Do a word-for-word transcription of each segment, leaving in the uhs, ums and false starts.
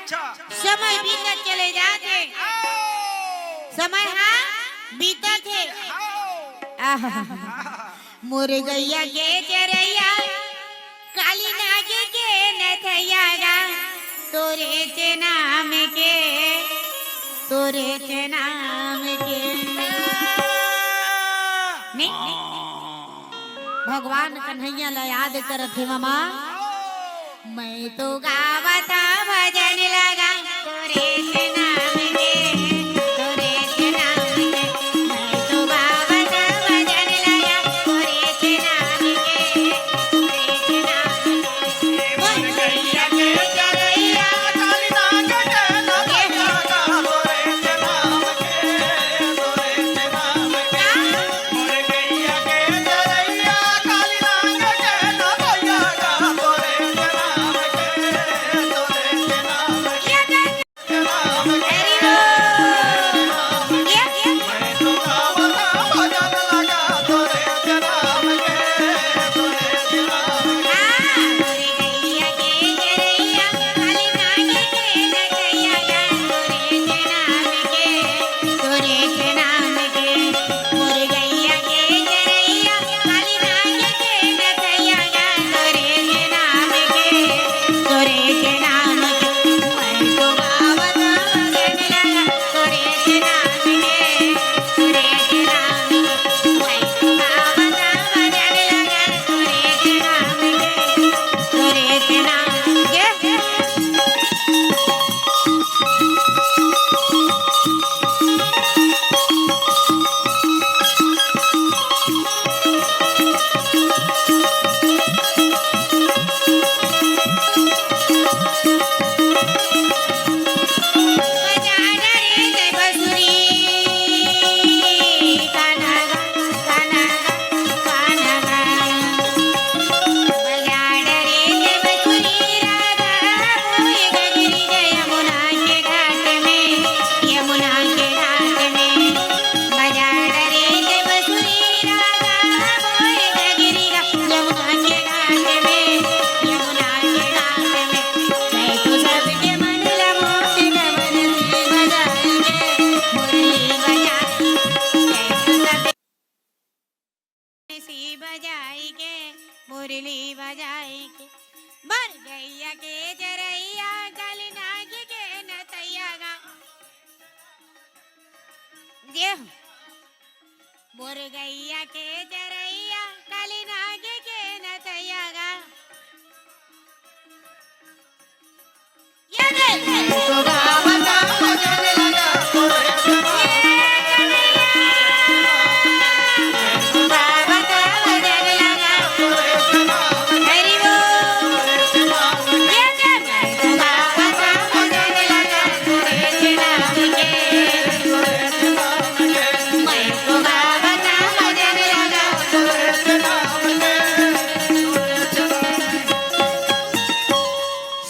अच्छा। समय बीतत चले जात हे। आओ। समय ह बीतत हे। आओ। आहा। मोर गैया के चरैया, काली नाग के नथैया गा, तोरे चे नाम के, तोरे चे नाम के। नहीं, नहीं। भगवान कन्हैया ला याद करत हे मामा। मैं तो गावत भजन लगा तोरे से नाम के, तोरे से नाम के। मैं तो गावत भजन लगा तोरे से नाम के, तोरे से नाम के। बोल। गैया के चरैया काली नाग के नथैया गा, तोरे से नाम के, तोरे से नाम के। सी बजाई के, मुरली बजाई के, मोर गैया के चरैया, काली नाग के नथैया गा। जे मोर गैया के चरैया, काली नाग के नथैया गा।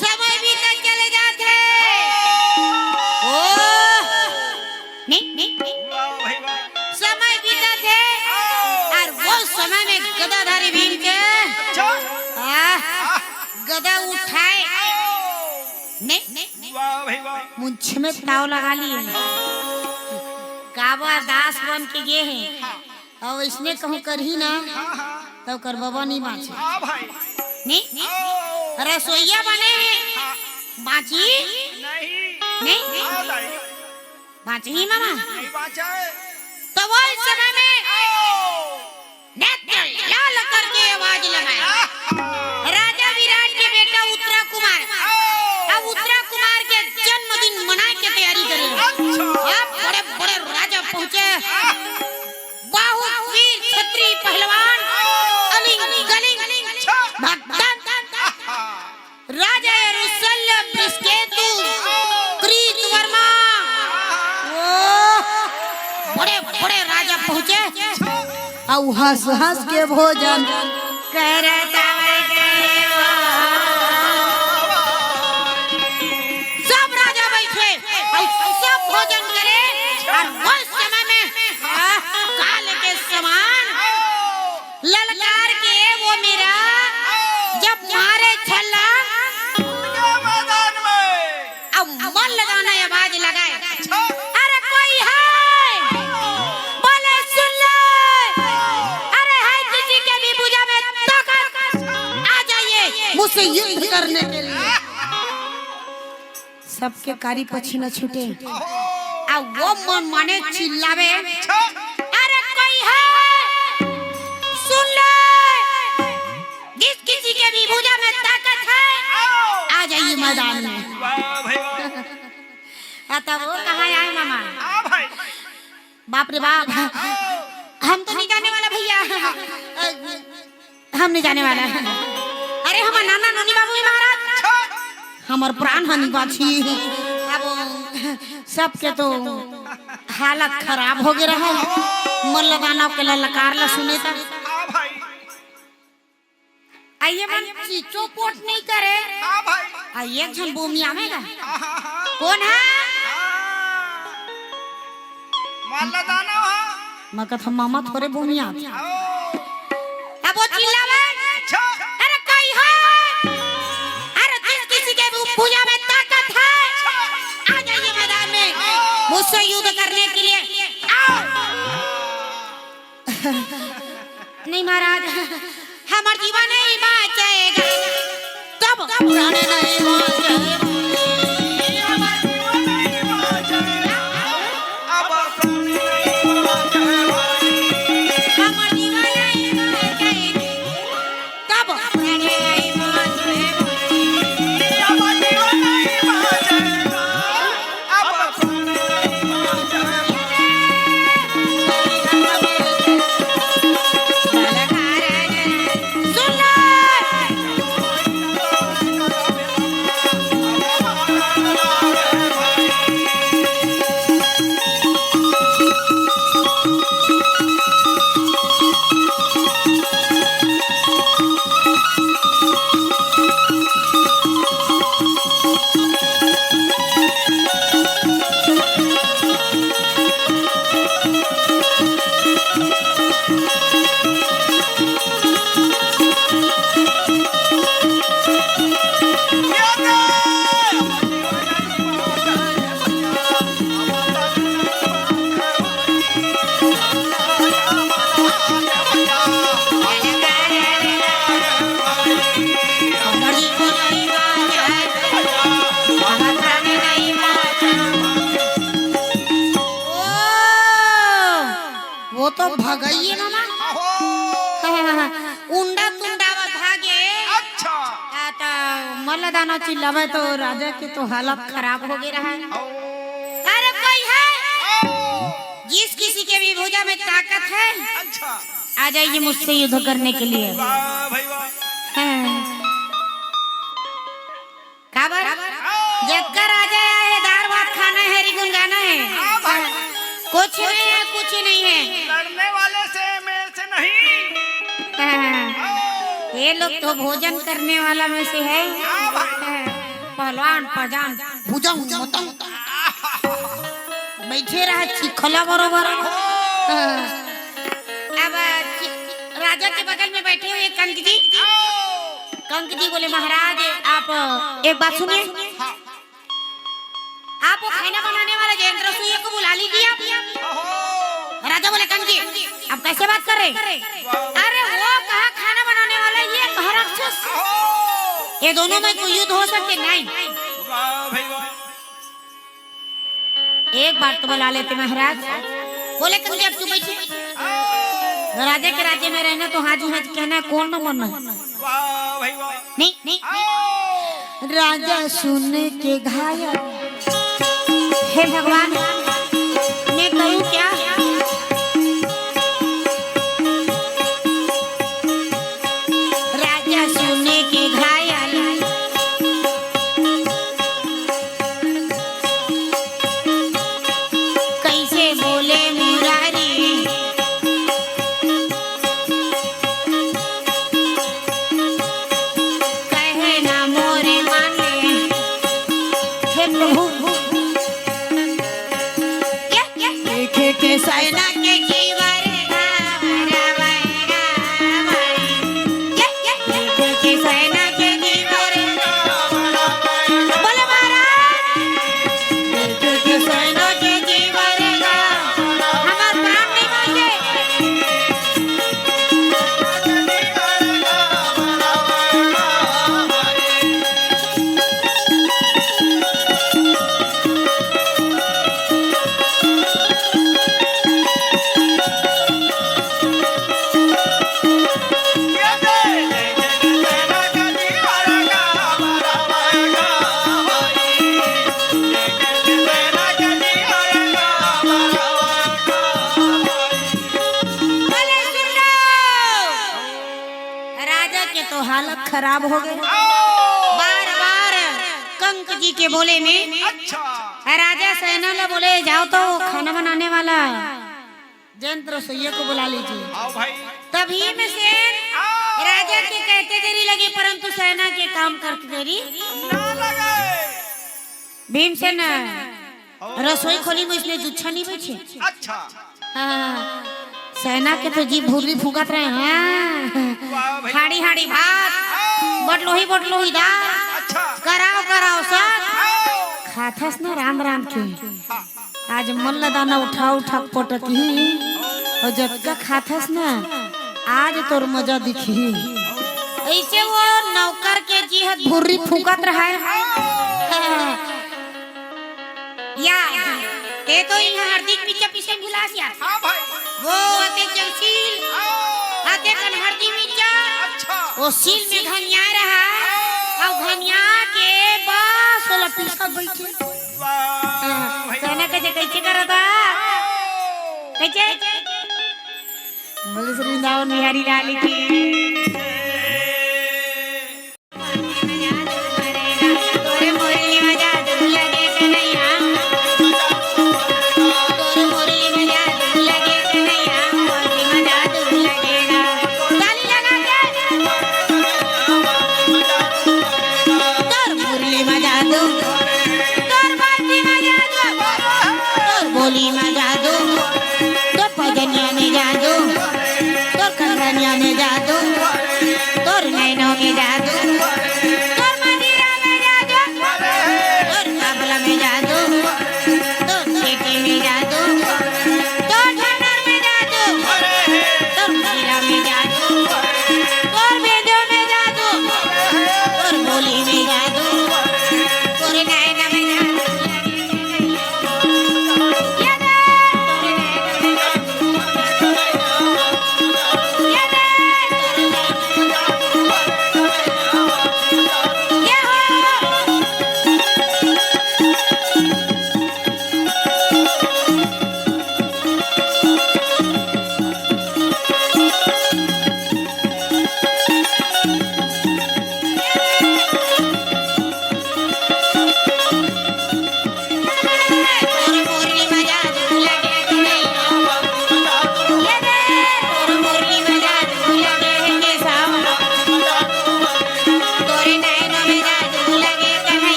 समय बीतत चले जात हे। ओ, नहीं, नहीं, नहीं। वाह भाई वाह। समय बीतत हे। आओ। अउ वो समय में गदाधारी भीम के, अच्छा। आ, आ। गदा उठाए। आओ। नहीं, नहीं, नहीं। वाह भाई वाह। मुंछ में ताव लगा लिए। काबर दास बन के गे हे। हाँ। अउ अइसने कहूँ करही ना, हाँ, हाँ। त ओकर बबा नइ बाँचे। हाँ भाई। नहीं? आओ। रसोइया बने हे, हाँ। बाँची? नहीं। नहीं? आओ दाई। बाँचही मामा? नहीं बाँचे। त वो समय में आओ। नेत्र लाल करके आवाज लगाए। हाँ। राजा विराट के बेटा उत्तरा कुमार। आओ। अब उत्तरा कुमार के जन्मदिन मनाए के तैयारी करे। अच्छा। अब बड़े बड़े राजा पहुँचे। हाँ। बाहु वीर क्षत्रिय पहलवान, अलिंग गलिंग भक्तन, राजा रुसल्य बृषकेतु, कृत वर्मा, ओ, बड़े बड़े राजा पहुँचे। अउ हँस हँस के भोजन करत हवय। सब राजा बइठे अउ सब भोजन करे, अउ ओइ समय में, हाँ, काल के समान ललकार के वो मेरा जब मारे छल्ला, मैदान में। अब युद्ध करने के लिए। सबके कारी पछी न छूटे। आ वो मन माने चिल्लावे, "अरे कोई है? सुन ले, जिस किसी के भी भुजा में ताकत है, आ जाइए मैदान में।" वाह भाई वाह। आ, तब वो कहाँ आए मामा? आ भाई। बाप रे बाप, हम तो नहीं जाने वाला भैया, हम नहीं जाने वाला। अरे हमर नाना नोनी बाबू ही महाराज, हमर प्राण हानि बाँची। अब सबके तो हालत खराब हो गया रहा, मल्ल दानव के ललकार ला सुने त। आइए मन चीचो पोट नहीं करे। हाँ भाई। आ एक झन बोमियावे गा। हाँ, हाँ, हाँ। कौन है? हाँ। मल्ल दानव है। मैं कथा मामा थोरे बोमिया। आओ। तब वो चिल्लावे। अच्छा। अरे कई है? अरे जिस किसी के भुजा में ताकत है, आ जाइए मैदान में, मुझसे युद्ध करने के लिए आओ। नहीं महाराज, हमर जीवन नहीं बाँचेगा। तब प्राण नहीं बाँचेगा। हमर जीवन नहीं बाँचेगा। तब प्राण नहीं बाँचेगा। वो तो भगइए मामा। उंडा तुंडा वा भागे। अच्छा। आ, त मल्ल दानव चिल्लावे तो राजा के तो हालत खराब हो गए रहा। अरे कोई है? जिस किसी के भी भुजा में ताकत है, अच्छा। आ जाइए मुझसे युद्ध करने के लिए। वाह भाई वाह। हाँ। काबर? जेकर राजा आए, दार भात खाना है, हरी गुन गाना है। हाँ भाई। कुछ नहीं है, कुछ नहीं है। लड़ने वाले से, मेरे से नहीं। हाँ। ये लोग तो भोजन करने वाला में से है। हाँ भाई। हाँ। पहलवान, पजान, भुजंग, मतंग। बैठे रहे चिखला बरोबर। हाँ। अब चि-, राजा के बगल में बैठे हुए कंक जी। कंक जी बोले, "महाराज, आप एक बात सुनिए। हाँ। आप वो खाना बनाने वाला जयंत रसोइया को बुला लीजिए आप।" ओहो। राजा बोले, "कंक जी, आप कैसे बात कर रहे हैं? वाह। अरे वो कहाँ खाना बनाने वाला, ये कहाँ राक्षस? ओहो। ये दोनों में कोई युद्ध हो सकते नहीं।" वाह भाई वाह। एक बार तो बुला लेते महाराज। बोले, "कंक जी, आप चुप बैठिए।" राजा के राज्य में रहना तो हाँ जी हाँ जी कहना है, कौन ना मानना है। वाह भाई वाह। नहीं, नहीं। राजा सुन के घायल, हे भगवान, मैं करूँ क्या? राजा सुन के घायल, कैसे बोले मुरारी, कहे ना मोरे माने। हे प्रभु, देखे के सेना के जीवर धाम रावण रावण। देखे के सेना के जीवर। बोले महाराज। देखे के सेना के जीवर धाम। हमार प्राण नहीं बांचे। तो हालत खराब हो गए। आओ। बार बार कंक जी के बोले में अच्छा। राजा सेना ला बोले, "जाओ तो खाना बनाने वाला जयंत रसोइया को बुला लीजिए।" आओ भाई। तब भीमसेन आओ। राजा के कहते देरी लगे, परंतु सेना के काम करते देरी ना लगे। भीमसेन रसोई खोली में इसने जुच्छा नहीं बैठे। अच्छा। हाँ, सेना के तो जी भुर्री फूकत रहे हैं। वाह भैया। हाड़ी हाड़ी भात, आओ। बटलोही बटलोही दाल, अच्छा। कराओ कराओ साग। आओ। खाथस ना रांध रांध के। हाँ। आज मन ल दाना उठा उठा पटकही, अउ जतका खाथस ना, आज तोर मजा दिखही। अइसे वो नौकर के जी ह भुर्री फूकत रहय। या, ते तो इहाँ हरदी के मिर्चा पीसे भुलास या। हाँ भाई। वो अते जलसील, हाँ। अते कन हरदी मिर्चा। अच्छा। वो सील में घनिया रहा, हाँ। अउ घनिया के बस ओला पीसत बइठे। वाह, हाँ, भैया। कहना कैसे, कैसे करत हा? कैसे? बोले श्री वृंदावन बिहारी लाल की। ताली लगा के। तोर मुरली में जादू, तोर बांसुरी में जादू, तोर बोली में जादू, तोर पैजनिया में जादू, तोर कंगनिया में जादू, तोर नैनों में जादू, तोर मंदिरा में जादू, तोर तबला में जादू, तोर सीटी में जादू, तोर झनर में जादू, तोर मंदिरा में जादू, तोर बेंजो में जादू, तोर बोली में जादू, तोर नैना में जादू।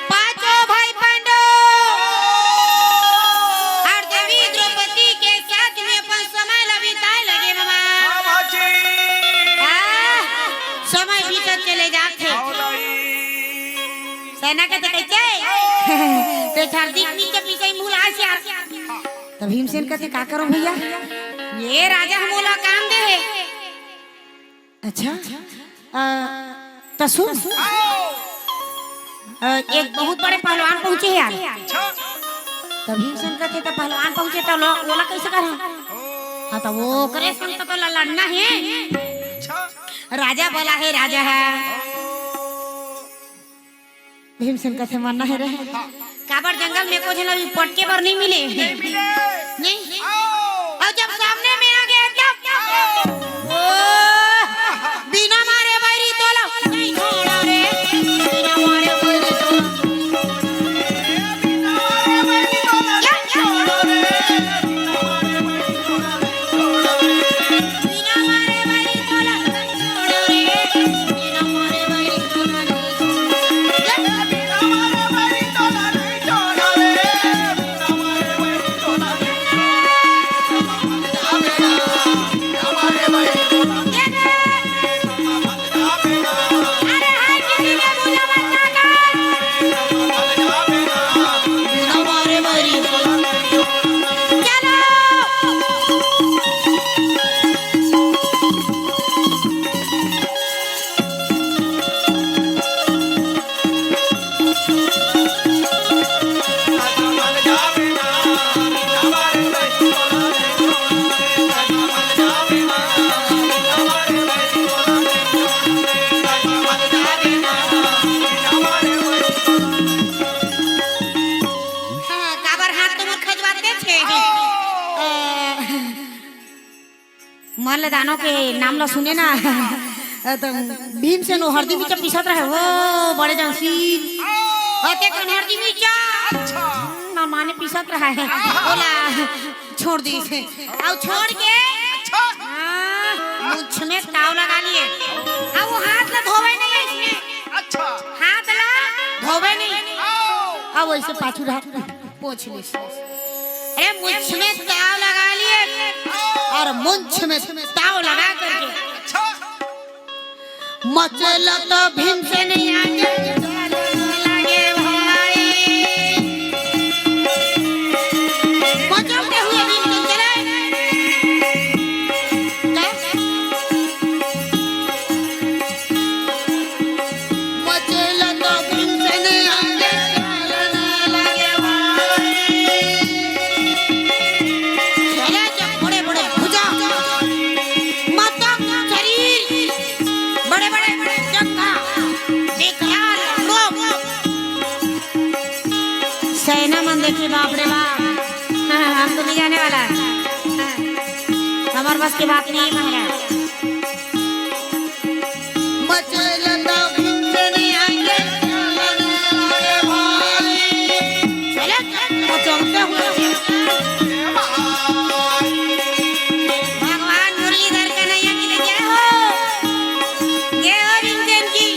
पांचों भाई पांडव अउ देवी द्रौपदी के साथ में अपन समय ला बिताए लगे मामा। हाँ, बाजी। हाँ, समय बीतत चले जात हे। आओ दाई। सेना के तो कहते, ते हरदी के मिर्चा पीसे भुलास या। त भीमसेन कहते, "का करों भैया? ये राजा ह मोला काम दे हे।" अच्छा, अ, त सुन। अ, एक बहुत बड़े पहलवान पहुंचे हे यार। अच्छा। त भीमसेन कहते, "त पहलवान पहुंचे त लो-, ओला कैसे करहा?" हाँ, त वो करे संग त तोला लड़ना हे। अच्छा। राजा बोला हे, राजा हे। भीमसेन कथे मरना हे रे। हाँ। काबर जंगल में एको झन अभी पटके बर नहीं मिले। नहीं मिले। नहीं। आओ। अउ जब सामने में आ गया तब? आओ। ओ, बिना मारे बैरी तोला नहीं छोड़ा रे। बिना मारे बैरी तोला। बिना मारे बैरी तोला नहीं छोड़ा रे। बिना मारे बैरी तोला नहीं छोड़ा रे। दानव के नाम ला सुने ना, त भीमसेन ओ हरदी मिर्चा पीसत रहे, ओ बड़े जंगसी। अते कन हरदी मिर्चा। अच्छा। ना माने पीसत रहा है। ओला छोड़ दिस। अउ छोड़ के, अच्छा। हाँ, मुछ में ताव लगा लिए। अब वो हाथ ला धोवे नहीं है इसने। अच्छा। हाथ ला धोवे नहीं। आओ। अब वैसे पाछू रहा, पोंछ लिस। अरे मुछ में ताव लगा लिए और मुछ में ताव लगा करके, अच्छा। मचल तो भीमसेन आगे चलन लागे भाई। मचलते हुए भीमसेन चले। का? मचल तो भीमसेन आगे चलन लागे भाई। चले जब बड़े बड़े भुजा, मतलब शरीर, बड़े बड़े जंघा, विकराल रूप। सेना मन देखी, बाप रे बाप। हाँ, हम तो नहीं जाने वाला। हाँ, हमारे बस की बात नहीं है महाराज। मचल तो भीमसेन आगे चलन लागे भाई। चले, वो चलते हुए। भगवान मुरलीधर कन्हैया की जय हो। जय हो भीमसेन की।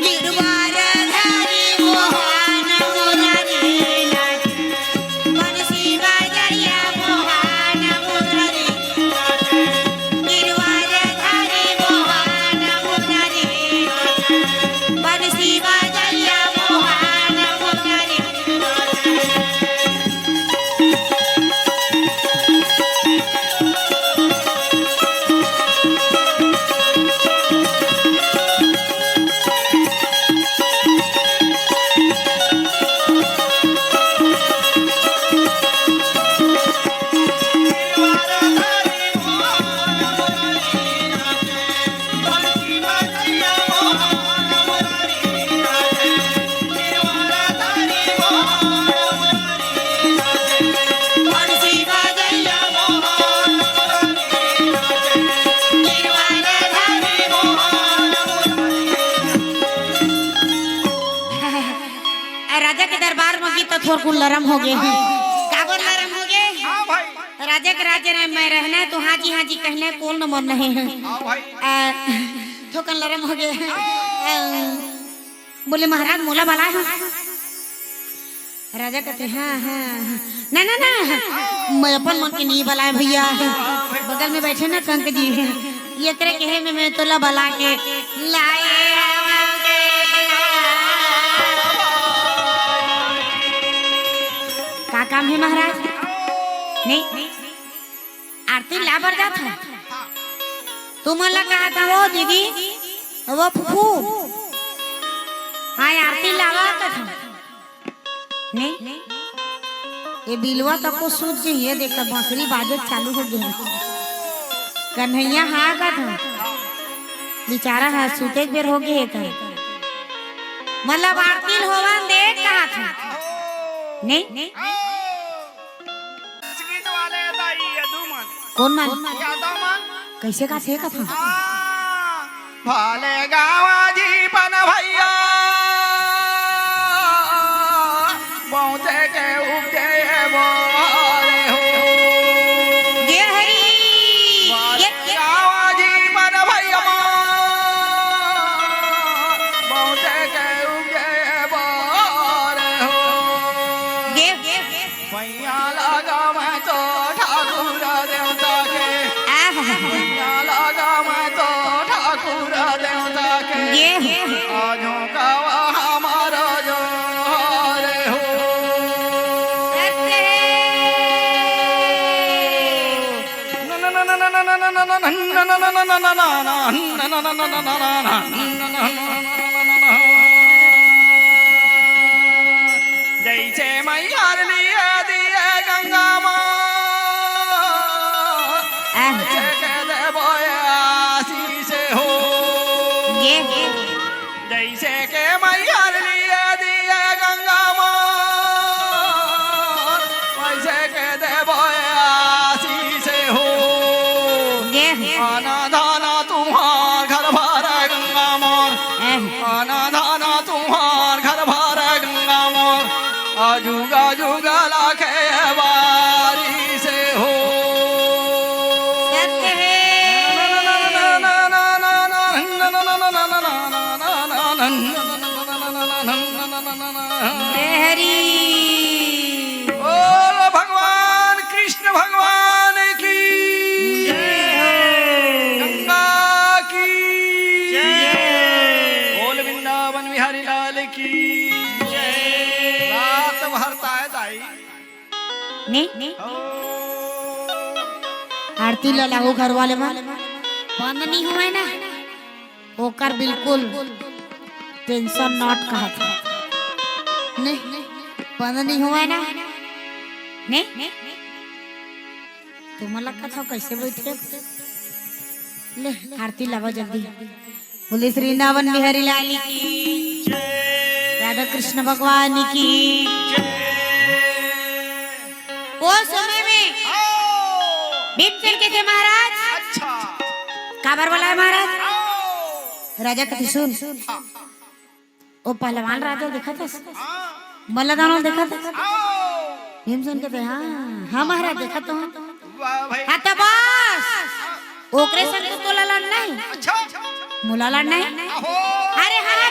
गिरवार धारी मोहन मुरारी नाथ। बंसी बजैया मोहन मुरली। गिरवार धारी मोहन मुरली। बंसी बजैया मोहन मुरली। राजा के दरबार में गीत तो थोरकुन लरम हो गए हैं। काबर लरम हो गए? हाँ भाई। राजा के राज्य में मैं रहना है तो हाँ जी, हाँ जी कहना है, कोल नंबर नहीं है। हाँ भाई। आ, थोकन लरम हो गए हैं। आ, बोले, "महाराज, मोला बलाए हो?" राजा कहते, "हाँ, हाँ, हाँ।" "ना, ना, ना, मैं अपन मन के नहीं बलाए भैया, बगल में बैठे ना कंक जी, ये करे कहे में मैं तोला बला के लाए हवंगे।" का काम है महाराज? नहीं, आरती ला बर जात हव। तुमन ला कहा था वो दीदी, वो फूफू, हाँ आरती लावा तो था। नहीं, ये बिलवा तको सूझ गई, ये देखा बांसुरी बाजे चालू हो गया। कन्हैया हाँ का था, बेचारा हा सूते के बेर हो गए का। मतलब आरती होवन दे कहा था। नहीं? गीत वाले दाई यदु मन। कौन मन? यादव मन। कैसे का से कथा? आ, भाले गावा जी पन भैया, बहुते के उपजे बोले हो। ये हरी, भाले ये गावा जी पन भैया, बहुते के उपजे बोले हो। ये, ये, ये। पैया लगा मैं तो ठाकुर देवता के। आहा। पैया लगा मैं तो ठाकुर देवता के। ये हो। आजो कावा हमारा जो रे हो। सत्य है। जैसे मैहर लिए दिए गंगा माँ, आह। जैसे के देबो आशीष हो। ये। जैसे के मैहर लिए दिए गंगा माँ, वैसे के देबो आशीष आना धाना तुम्हार घर भर गंगा मोर। आना धाना तुम्हार घर भर गंगा मोर। आजू गाजू गला के बारी से हो। सत्य है। जय हरी। बोल भगवान कृष्ण भगवान की। जय हो। गंगा की। जय। बोल वृंदावन बिहारी लाल की। जय। रात भर ताय दाई। ने? ओ। आरती ला लाहू घर वाले मन। बंद नहीं हुआ है ना? ओकर बिल्कुल tension not कहत हे। ने, बंद नहीं हुआ है ना? ने? तुमन ला कथव कैसे बैठे? ले, आरती लावा जल्दी। बोले श्री वृंदावन बिहारी लाल की, राधा कृष्ण भगवान की। ओ समय में भीमसेन के थे महाराज। अच्छा। काबर बोला है महाराज? राजा कथे सुन, ओ पहलवान राजा देखत हस? मल्ला दानव देखत हस? भीमसेन कथे, हाँ, हाँ महाराज, देखत हूँ। वाह भाई। हाँ, तो बस, ओकरे संग तो तोला लड़ना हे। अच्छा। मोला लड़ना हे। अरे हाँ,